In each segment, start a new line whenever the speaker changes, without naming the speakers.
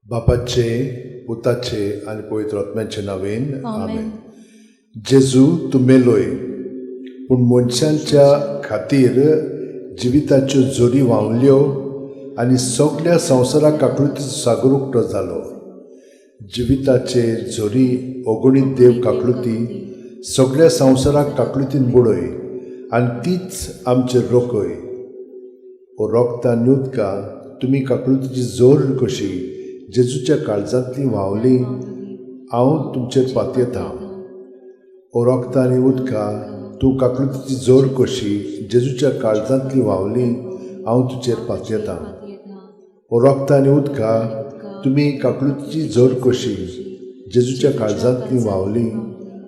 बापाचे, पुताचे आनी पवित्र आत्म्याचे नांवेन आमेन. जेजू तूं मेलोय, पूण मनशांच्या खातीर जिविताच्यो जोरी व्हांवल्यो आनी सगल्या संवसाराक काकळुतीचो सागर उक्तो जालो. जिविताचे झरी अगणीत देव काकळुती सगल्या संवसाराक काकळुतीन बुडय आनी तीच आमचेर रोखय. ओ रोगता आनी उदका तुमी काकळुतीची जोर कशी जेजूच्या काळजांतली व्हांवली, हांव तुमचेर पातयेतां. ओ रोगता आनी उदका तूं काकळुतीची जोर कशी जेजूच्या काळजांतली व्हांवली, हांव तुजेर पातयेतां. ओ रोगता आनी उदका तुमी काकळुतीची जोर कशी जेजूच्या काळजांतली व्हांवली,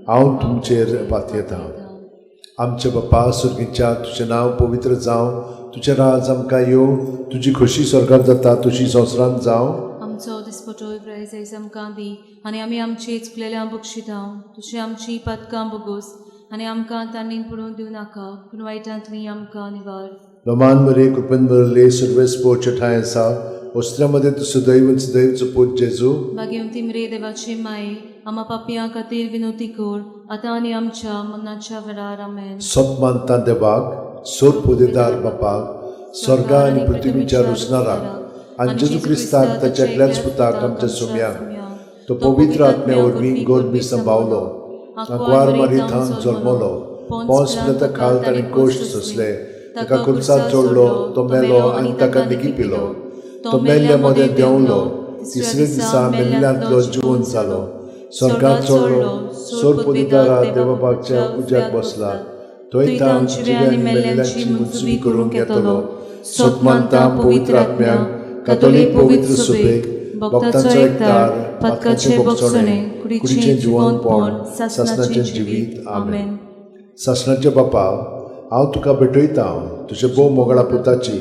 हांव तुमचेर पातयेतां. आमच्या बापा स्वर्गीच्या, तुजें नांव पवित्र जावं, तुजें राज आमकां येवं, तुजी खोशी स्वर्गात जाता तशी संवसारांत जावं.
आमचो दिसपटो प्रायज आयज आमकां दी आनी आमी आमची चुकलेल्या बक्षितां, तुजी आमची पदकां बोगोस आनी आमकां तांणी पडून दिवं नाका, पूण वायटांतली आमकां निवार.
लोमान मरे कृपेन भरले, सर्वेस पोवचे ठांय आसा, वस्त्रां तूं सदैव सदैवचो पूत जेजू.
भाग्यवंती मरे देवाची माये, आमा पापयां खातीर विनोती कर, आतां आनी आमच्या मरणाच्या वेळार. आमेन.
सत मानता देवाक, सोर पोदेदार बापाक, स्वर्गा आनी पृथ्वीच्या रुसणाराक आनी जेजू क्रिस्ताक ताच्या एकल्याच पुताक आमच्या सोम्याक, तो पवित्र आत्म्या वरवीं गोरबी संभावलो, आंकवार मारी थावन जल्मलो, पोंस पिलाता खाल ताणें कोश्ट सोंसले, ताका खुर्सार चडलो, तो मेलो आनी ताका निगी पिलो, तो मेल्ल्या मदें देंवलो, तिसरे दिसा मेल्ल्यांतलो जिवन जालो, स्वर्गात चडलो, सोर पोदेदारा देवबापाच्या उज्याक बसला, थंय तावन जिव्या आनी मेल्ल्यांची मुनसुबी करूंक येतलो. सत मानता पवित्र आत्म्याक, कातोलीक पवित्र सुबेक, भक्तांचो एकतार, पातकाचें बोगसणें, कुडीचें जिवनपण, सासणाचें जिवीत. आमेन. सासणाचे बापा, हांव तुका भेटयतां तुज्या भोव मोगळा पुताची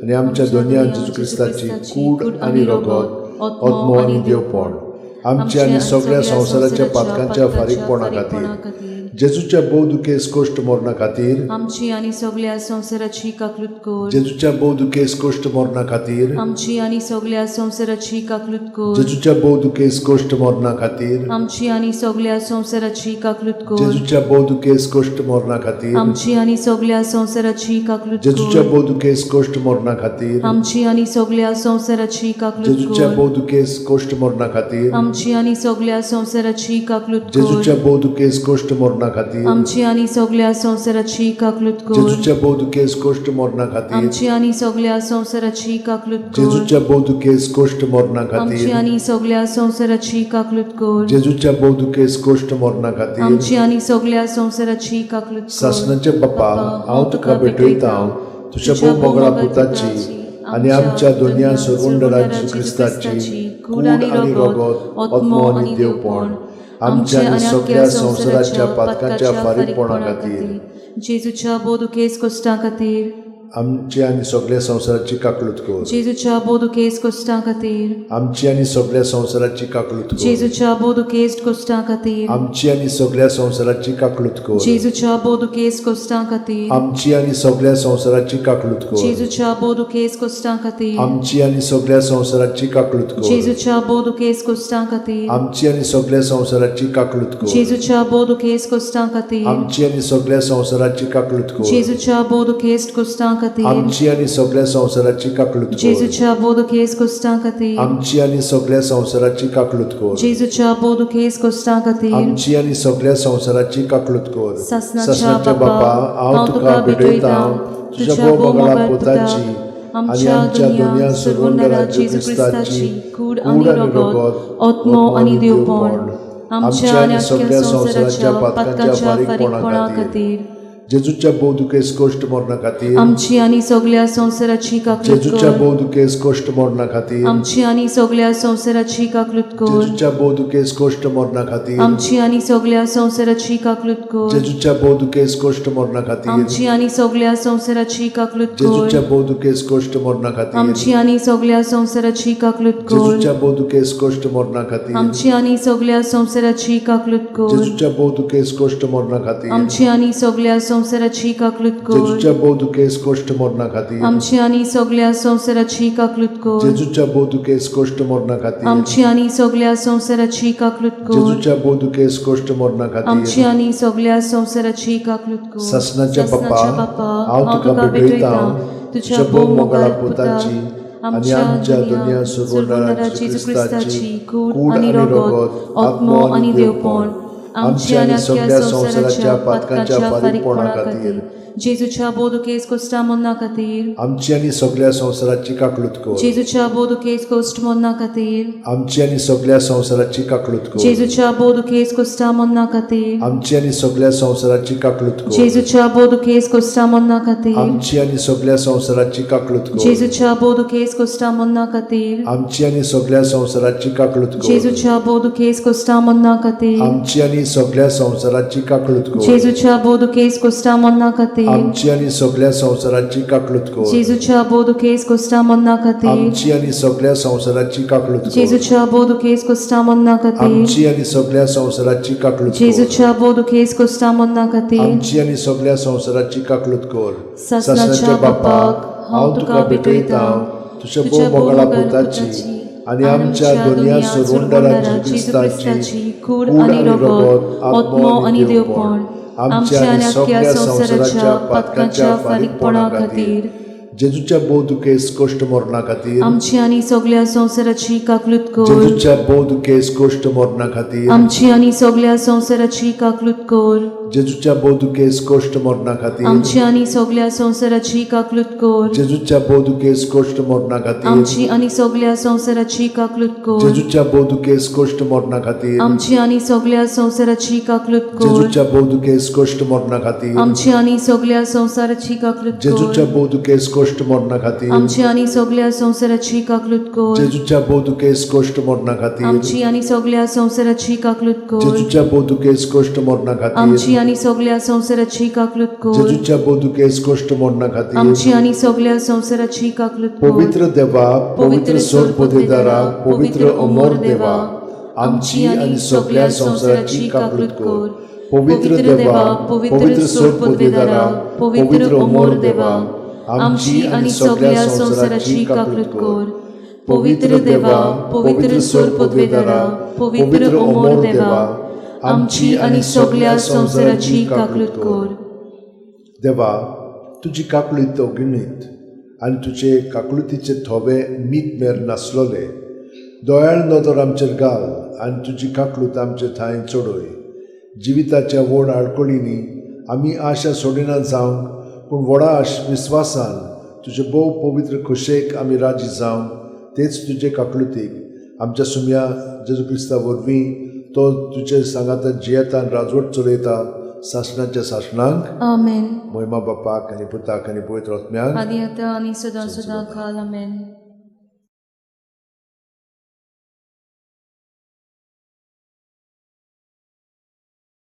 आनी आमच्या दोनया जेजू क्रिस्ताची कूड आनी रगत, आत्मो आनी देवपण, आमच्या आनी सगळ्या संवसाराच्या पातकांच्या फारीकपणा खातीर, जेजूच्या भोव दुखेस कोश्ट मरणा खातीर,
आमची आनी सगल्या संवसाराची काकलूत कर.
जेजूच्या भोव दुखेस कोश्ट मरणा खातीर,
आमची आनी सगल्या संवसाराची काकलूत कर.
जेजूच्या भोव दुखेस कोश्ट मरणा खातीर,
आमची आनी सगल्या संवसाराची काकलूत कर.
जेजूच्या भोव दुखेस कोश्ट मरणा खातीर,
आमची आनी सगल्या संवसाराची काकलूत
जेजूच्या
कर.
भोव दुखेस कोश्ट मरणा खातीर,
आमची आनी सगल्या संवसाराची काकलूत
जेजूच्या
कर.
भोव दुखेस कोश्ट मरणा खातीर,
आमची आनी सगल्या संवसाराची काकलूत कर.
जेजूच्या भोव दुखेस कोश्ट मरणा खातीर,
आमची आनी सगल्या संवसाराची काकलूत कर.
जेजूच्या भोव दुखेस कोश्ट मरणा खातीर,
आमची आनी सगल्या संवसाराची काकलूत कर.
जेजूच्या भोव दुखेस कोश्ट मरणा
आमची
खातीर,
आनी सगल्या संवसाराची काकलूत कर.
जेजूच्या भोव दुखेस कोश्ट मरणा खातीर,
आमची आनी सगल्या संवसाराची काकलूत कर.
सासणाचे बापा, हांव तुका भेटयतां तुज्या भोव मोगळा पुताची आनी आमच्या दोनया सरवंडरा जेजू क्रिस्ताची कूड आनी रगत, आत्मो आनी देवपण, आमच्या आनी सगल्या संवसाराच्या पातकांच्या फारीकपणा खातीर,
जेजूच्या भोव दुखेस कोश्टां खातीर,
आमची आनी सगल्या संवसाराची काकलूत कर.
जेजूच्या भोव दुखेस कोश्टां खातीर,
आमची आनी सगल्या संवसाराची काकलूत कर.
जेजूच्या भोव दुखेस कोश्टां खातीर,
आमची आनी सगल्या संवसाराची काकलूत कर.
जेजूच्या भोव दुखेस कोश्टां खातीर,
आमची आनी सगल्या संवसाराची काकलूत कर.
जेजूच्या भोव दुखेस कोश्टां खातीर,
आमची आनी सगल्या संवसाराची काकलूत कर.
जेजूच्या भोव दुखेस कोश्टां खातीर,
आमची आनी सगल्या संवसाराची काकलूत कर.
जेजूच्या भोव दुखेस कोश्टां खातीर,
आमची आनी सगल्या संवसाराची काकलूत कर.
जेजूच्या भोव दुखेस कोश्टां खातीर,
आमची आनी सगल्या संवसाराची काकलूत कर.
जेजूच्या भोव दुखेस कोश्टां खातीर,
आमची आनी सगल्या संवसाराची काकलूत कर.
जेजूच्या भोव दुखेस कोश्टां खातीर,
आमची आनी सगल्या संवसाराची काकलूत कर.
सासणाच्या
सासणाच्या बापा, हांव तुका भेटयतां तुज्या भोव मोगळा पुताची आनी आमच्या दोनया सरवंडरा जेजू क्रिस्ताची
कूड आनी रगत, आत्मो आनी देवपण, आमच्या आनी सगल्या संवसाराच्या पातकांच्या फारीकपणा खातीर,
जेजूच्या भोव दुखेस कोश्ट मरणा खातीर,
आमची आनी सगल्या संवसाराची काकलूत
जेजूच्या
कर.
भोव दुखेस कोश्ट मरणा खातीर,
आमची आनी सगल्या संवसाराची काकलूत कर.
जेजूच्या भोव दुखेस कोश्ट मरणा खातीर,
आमची आनी सगल्या संवसाराची काकलूत कर.
जेजूच्या भोव दुखेस कोश्ट मरणा खातीर,
आमची आनी सगल्या संवसाराची काकलूत कर.
जेजूच्या भोव दुखेस कोश्ट मरणा खातीर,
आमची आनी सगल्या संवसाराची काकलूत कर.
जेजूच्या भोव दुखेस कोश्ट मरणा खातीर,
आमची आनी सगल्या संवसाराची काकलूत कर.
जेजूच्या भोव दुखेस कोश्ट मरणा खातीर,
आमची आनी सगल्या संवसाराची काकलूत कर।
जेजूच्या भोव दुखेस कश्ट मरणा खातीर
आमची आनी सगळ्या संवसाराची काकलूत कर।
जेजूच्या भोव दुखेस कश्ट मरणा खातीर
आमची आनी सगळ्या संवसाराची काकलूत कर।
जेजूच्या भोव दुखेस कश्ट मरणा
आमची
खातीर
आनी सगळ्या संवसाराची काकलूत कर।
सासणाच्या बापा, हांव तुका भेटयतां तुझ्या भोव मोगाळा पुताची आनी आमच्या दुनिया सोडवणारा जेजू क्रिस्ताची कूड आनी रगत, आत्मो आनी देवपण आमच्या आनी सगळ्या संवसाराच्या पातकांच्या फारीकपणा खातीर
जेजूच्या भोव दुखेस कोश्टा मरणा खातीर
आमची आनी सगळ्या संवसाराची काकलूत कर।
जेजूच्या भोव दुखेस कोश्ट मरणा खातीर
आमची आनी सगळ्या संवसाराची काकलूत कर।
जेजूच्या भोव दुखेस कोश्टा मरणा खातीर
आमची आनी सगळ्या संवसाराची काकलूत कर।
जेजूच्या भोव दुखेस कोश्टा मरणा खातीर
आमची आनी सगळ्या संवसाराची काकलूत कर।
जेजूच्या भोव दुखेस कोश्टा मरणा खातीर
आमची आनी सगळ्या संवसाराची काकलूत कर।
जेजूच्या भोव दुखेस कोश्टा मरणा खातीर
आमची आनी सगळ्या संवसाराची काकलूत कर।
जेजूच्या भोव दुखेस कोश्टा मरणा खातीर
आमची आनी सगळ्या संवसाराची काकलूत कर।
जेजूच्या भोव दुखेस कोश्टा मरणा खातीर
आमची आनी सगळ्या संवसाराची काकलूत कर।
जेजूच्या भोव दुखेस कोश्टा मरणा खातीर
आमची आनी सगळ्या संवसाराची काकलूत कर।
जेजूच्या भोव दुखेस कोश्टा मरणा खातीर
आमची आनी सगळ्या संवसाराची काकलूत कर।
सासणाच्या बापाक हांव तुका भेटयतां
तुझ्या भोव मोगाळा पुताची आनी आमच्या दुनिया सोडवणारा जेजू क्रिस्ताची
कूड आनी रगत, आत्मो आनी देवपण आमच्या आनी सगळ्या संवसाराच्या पातकांच्या फारीकपणा खातीर
जेजूच्या भोव दुखेस कश्ट मरणा खातीर
आमची आनी सगळ्या संवसाराची काकलूत कर।
जेजूच्या भोव दुखेस कश्ट मरणा खातीर
आमची आनी सगळ्या संवसाराची काकलूत कर।
जेजूच्या भोव दुखेस कश्ट मरणा खातीर
आमची आनी सगळ्या संवसाराची काकलूत कर।
जेजूच्या भोव दुखेस कश्ट मरणा खातीर
आमची आनी सगळ्या संवसाराची काकलूत कर।
जेजूच्या भोव दुखेस कश्ट मरणा खातीर
आमची आनी सगळ्या संवसाराची काकलूत कर।
जेजूच्या भोव दुखेस कश्ट मरणा खातीर
आमची आनी सगळ्या संवसाराची काकलूत कर।
जेजूच्या भोव दुखेस कश्ट मरणा खातीर
आमची आनी सगळ्या संवसाराची काकलूत कर।
जेजूच्या भोव दुखेस कश्ट मरणा खातीर
आमची आनी सगळ्या संवसाराची काकलूत कर।
जेजूच्या भोव दुखेस कश्ट मरणा खातीर
आमची आनी सगळ्या संवसाराची काकलूत कर।
जेजूच्या भोव दुखेस कश्ट मरणा खातीर
आमची आनी सगळ्या संवसाराची काकलूत कर।
पवित्र देवा, पवित्र सोरपदेदारा, पवित्र अमर देवा, आमची आनी सगळ्या संवसाराची काकलूत कर। पवित्र देवा, पवित्र सोरपदेदारा, पवित्र अमर देवा, आमची आनी सगळ्या संवसाराची काकलूत कर।
पवित्र देवा, पवित्र सोरपदेदारा, पवित्र अमर देवा, आमची आनी सगळ्या संवसाराची काकलूत कर।
देवा, तुजी काकलूत अगणीत आनी तुजे काकलुतीचे थोवे मीत मेर नासलोले दयाळ नदर आमचेर घाल आनी तुजी काकलूत आमचे थांय चडय। जिविताच्या व्हड आडखळींनी आमी आशा सोडिना जावंक, पूण व्हडा विस्वासान तुजे भोव पवित्र खोशेक आमी राजी जावंक तेच तुजे काकलुतीक आमच्या सुम्या जेजू क्रिस्ता वरवीं तो तुजे सांगाता जियेता आनी राजवट चलयता सासणाच्या सासणांक।
आमेन।
मोहिमा बापाक आनी पुताक आनी पवित्र आत्म्याक
आदी आतां आनी सदां सदां काल। आमेन।